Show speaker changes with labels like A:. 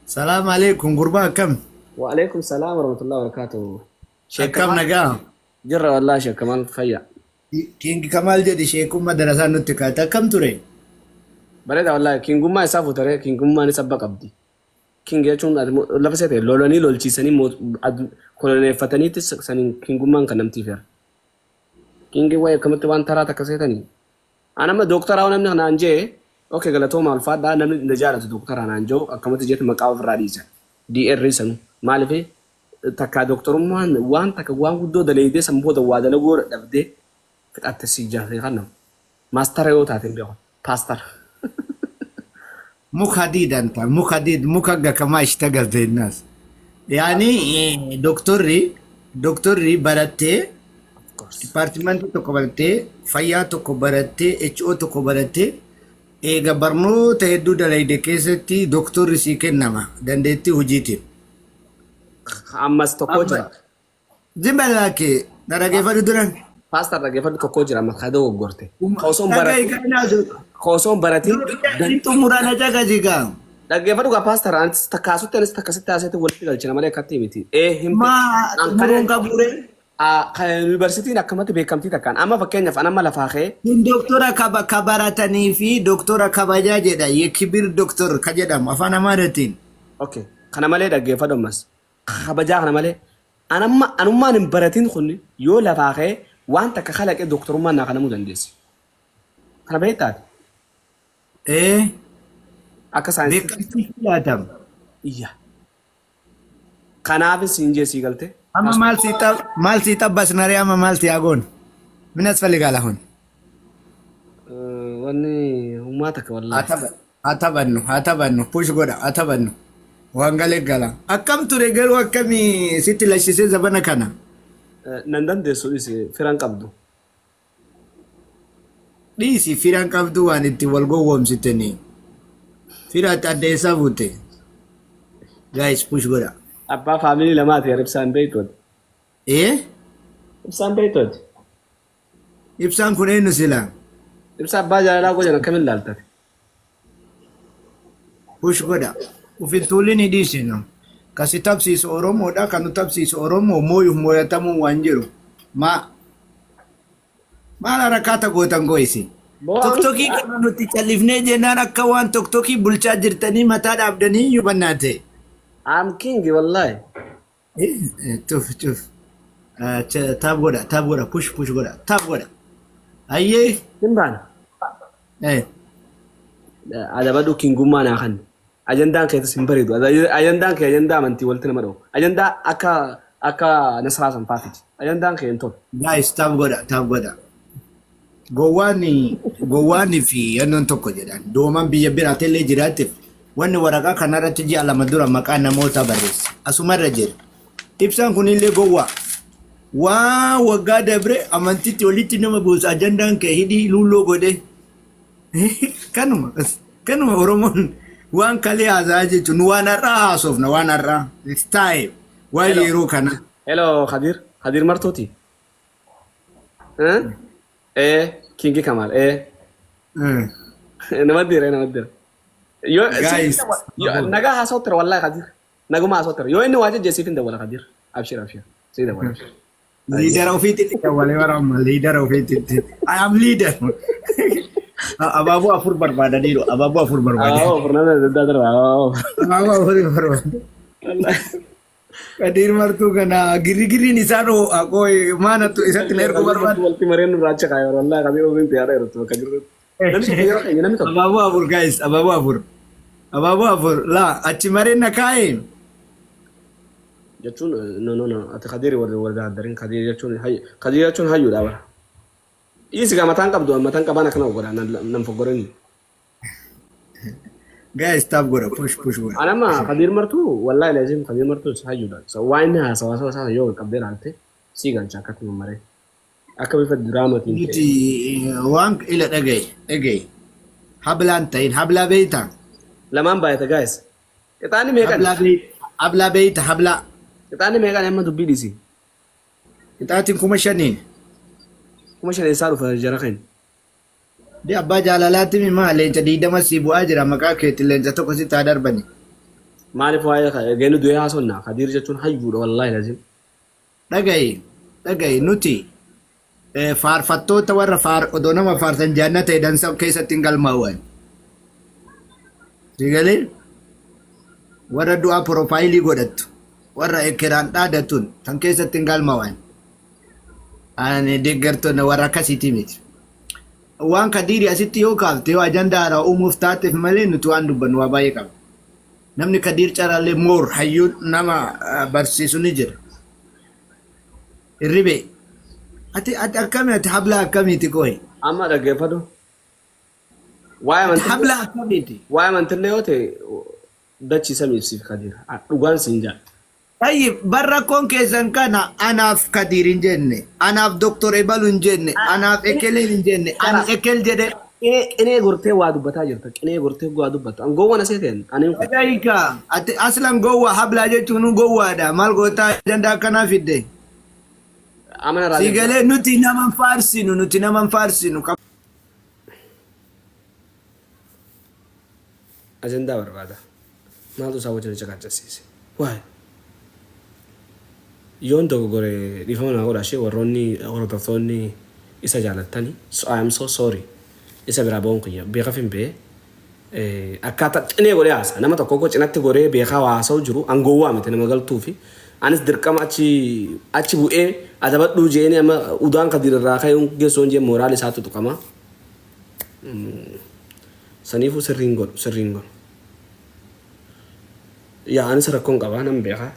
A: Salaam alaikum gurbaa, akkam?
B: Wa alaikum salaam wa rahmatullahi wa barakatuh. Sheekh
A: Akkam
B: Kamaal
A: nagaa?
B: Jirra wallahi, Sheekh Kamaal, fayya.
A: King Kamaal jedhi, sheekumma darasaa nutti kaate, akkam ture?
B: Bareeda wallahi, kingummaa isaa fuutaree, kingummaan isa abba qabdi. King jechuun lafa seete lolanii lolchiisanii koloneeffataniitti saniin kingummaan kan namtiif jira. Kingi wayi akkamitti waan taraa takka seetanii. An amma dooktaraa namni kanaan jee, okay, galatooma, ulfaadhaa, namni na jaalatu dooktaraa naan jiru akkamatti jeetu maqaa ofirraa dhiisa. DR sanu maaliif takkaa dooktarummaan waan takka waan guddoo daleeydee san booda waa dalaguu dadhabdee fixatte si jaafee kan nama. Maastara yoo taate hin beeku. Paastara.
A: Muka hadiid anta, muka hadiid, muka gakamaa ishtagal beennaas. Yaani doktorri barattee
B: Of course.
A: Dipaartimentii tokko barattee, fayyaa tokko barattee, HO tokko barattee, eega barnoota hedduu dalayde keessatti doktorri sii kennama dandeettii hojiitiin.
B: Ammas tokko
A: Amma
B: jira.
A: Zimbalaa kee na dhageeffadhu duran.
B: Paastar, dhaggeeffadhu, tokko jira amma ka dogoggorte. Ka osoo hin
A: Dhaga'i
B: baratin
A: kanaa
B: ka osoo hin baratin
A: xumuraan na caqasi gaa.
B: Dhaggeeffadhu gaa paastar, anis takkaasutti anis takkasitti haaseetti walitti galchina malee akkatti miti. Ee himte.
A: Maa
B: An
A: xumuruun
B: kana
A: qabuure.
B: Kan yuunivarsiitiin akkamatti beekamtii takkaan amma fakkeenyaaf an amma lafaa ka'ee
A: Kun doktora kaba ka baratanii fi doktora kabajaa jedha. Yekibir doktor ka jedhamu afaan Amaaratiin.
B: Okay. Kana malee, dhaggeeffadhu, ammas kabajaa kana malee an amma anummaan hin baratin kun yoo lafaa ka'ee waan takka kalaqee doktorummaan naa kanamuu dandeessi. Kana beektaati.
A: Ee
B: Akka saayinsii
A: beekamtii filatama.
B: Iyya. Kanaaf siin jee, sii galte.
A: Amma maal sii xabbasnaree, amma maal sii hagoon? Min asfaligaala hun.
B: Wanni hummaa takka
A: Haa
B: wallaahi.
A: Haa taphannu, haa taphannu, push godha, haa taphannu. Waan galee gala. Akkam ture garuu, akkamii sitti lashisee zabana kana?
B: Nan dandeessu, dhisi, firan qabdu.
A: Dhiisi, firan qabdu waan itti wal gowwoomsitanii. Firaatti adda eessaa buute? Guys, push godha.
B: Abbaa faamilii lamaati ibsaan beektooti.
A: Ee?
B: Ibsaan beektooti.
A: Ibsaan kun eenyu silaa?
B: Ibsa abbaa jaalalaa gojan akkamiin laaltate?
A: Push godha. Ufin tuulli ni dhiisinu. Kasi tapsiisu Oromoodha. Kan nu tapsiisu Oromoo mooyuuf mooyatamuun waan jiru. Maa maal harakaata gootan gooyisi? Toktokii kana nuti callifnee jennaan akka waan toktokii bulchaa jirtanii mataa dhaabdanii iyyuu bannaa ta'e.
B: I'm king wallahi.
A: Cuf cuf. Tap godha, tap godha, push push godha, tap godha. Ayyee.
B: Simbaan adabadhu, kingummaa naa kan. Ajandaan keetis hin bareedu. Ajandaan kee ajandaa amantii walitti nama dha'u. Ajandaa akka Nasraa sanfaafiti. Ajandaan kee hin tolu.
A: Guys, tap godha, tap godha. Gowwaani gowwaanii fi yannoon tokko jedhan dooman biyya biraatillee jiraateef wanni waraqaa kanarratti ji'a 2 dura maqaa namoota barreesse asumarra jira. Ibsaan kunillee gowwaa. Waa waggaa dabre amantitti walitti nama buusa, ajandaan kee hidhii luulloo godhe. Kanuma kanuma Oromoon waan kalee haasa'aa jechuun nu waan har'aa haasofna, waan har'aa. It's time waan
B: Hello.
A: yeroo kana.
B: Hello Kadir. Kadir Martuuti. Eh? Eh, Kingi Kamal. Eh. Nama dira, nama dira. Yoo
A: Guys,
B: nagaa haasa'u ture wallahi Kadir. Naguma haasa'u ture. Yoo inni waa jejjee siif hin dawwala Kadir. Abshir, abshir. Sii dawwala, abshir.
A: Leader ofiitti dawwalee bara amma leader ofiitti. I am leader. Abaaboo afur barbaadaniiru. Abaaboo afur barbaadaniiru.
B: Abaaboo afur nama adda darba. Abaaboo afur.
A: Abaaboo afur barbaadu. Kadir Martuu kana girrigirriin isaan ho'a maanattu isatti na erguu barbaadu.
B: Walti mareen nurraa achi kaayee wallahi Kadir ofiin xiyyaara yeroo bakka jirrutti. Namni tokko yeroo keenya namni tokko.
A: Abaaboo afur guys, abaaboo afur. Abaaboo afur laa achi mareen na kaa'ee.
B: Jechuun no, no, no, ati Kadir warri warri daaddarin, Kadir jechuun hayyuudha bara. Dhiisi gaa, mataan qabdu, mataan qabaan akkana godha nan foggorin.
A: Guys, tap godha, push push godha.
B: Anama Kadir Martuu wallahi lazim Kadir Martuu hayyuudha. So waan inni haasawaa isaa isaa yoo qabdee ilaalte sii galcha akkatti mammaree. Akka bifa diraamatiin ta'e.
A: Nuti waan ila dhagaye dhagaye. Hablaan ta'in hablaa beeyta.
B: Lamaan baay'ata guys. Qixaanni meeqan?
A: Hablaa beeyta. Hablaa beeyta hablaa.
B: Qixaanni meeqan amma, dubbii dhiisi.
A: Qixaatiin 5,000.
B: 5,000 eessaa dhufa jara keenya?
A: Di abbaa jaalalaatti mimaa leenca 20 sii bu'aa jira, maqaa keetti leenca tokko sitti haa darbani.
B: Maaliif waa'ee geenu du'ee haasofna? Kadiir jechuun hayyuudha wallaahi lazim.
A: Dhaga'i, dhaga'i, nuti faarfattoota warra faar odoo nama faarsan jaannata jedhan san keessatti hin galmaa'an. Sigalee warra du'aa profile godhattu, warra ekeraan dhaadatuun kan keessatti hin galmaa'an. Ani deeggartoonni warra akkasiiti miti. Waan Kadiiri asitti yoo kaafte, yoo ajandaa haaraa uumuuf taateef malee, nuti waan dubbannu waa baay'ee qabna. Namni Kadiir caraallee moor hayyuu nama barsiisu ni jira. Hirribee. Ati akkami, ati habla akkamiiti qohi?
B: Amma dhaggeeffadhu. Waa'ee amantii
A: Habla akkamiiti?
B: Waa'ee amantillee yoo ta'e, dachii samiif siif Kadiir. Dhugaan siin jedha.
A: Tayyib, barra rakkoon keessan kana anaaf Kadiir hin jenne, anaaf Doktor Ebalu hin jenne, anaaf Ekeleen hin jenne, ani Ekel jedhe.
B: Qinee qinee gortee waa dubbataa jirta. Qinee gortee waa dubbatta. An gowwan asee ta'en. Ani kun.
A: Dhaga'iika, ati aslan gowwaa, hablaa jechuun gowwaadha. Maal gootaa ajandaa akkanaa fidde?
B: Amana
A: Si
B: raajii.
A: galee, nuti nama hin faarsinu, nuti nama hin faarsinu.
B: Ajandaa barbaada. Maaltu isaa wajjin caqaccasiise? Waa'ee. Yoon dogoggore dhiifama naa godha ishee, warroonni hordoftoonni isa jaalattani. So I am so sorry. Isa biraa ba'uun kiyya beekaf hin ba'e. Akkaataa cinee godhee haasa. Nama tokko tokko cinatti godhee beekaa waa haasa'u jiru angoowwaa miti nama galtuu fi anis dirqama achi achi bu'ee adabadhuu jeeni amma udaan Kadiir irraa ka'ee geessoon jee mooraal isaatu tuqama. Saniifuu sirriin godhu, sirriin godhu. Yaa, anis rakkoon qabaa nan beeka.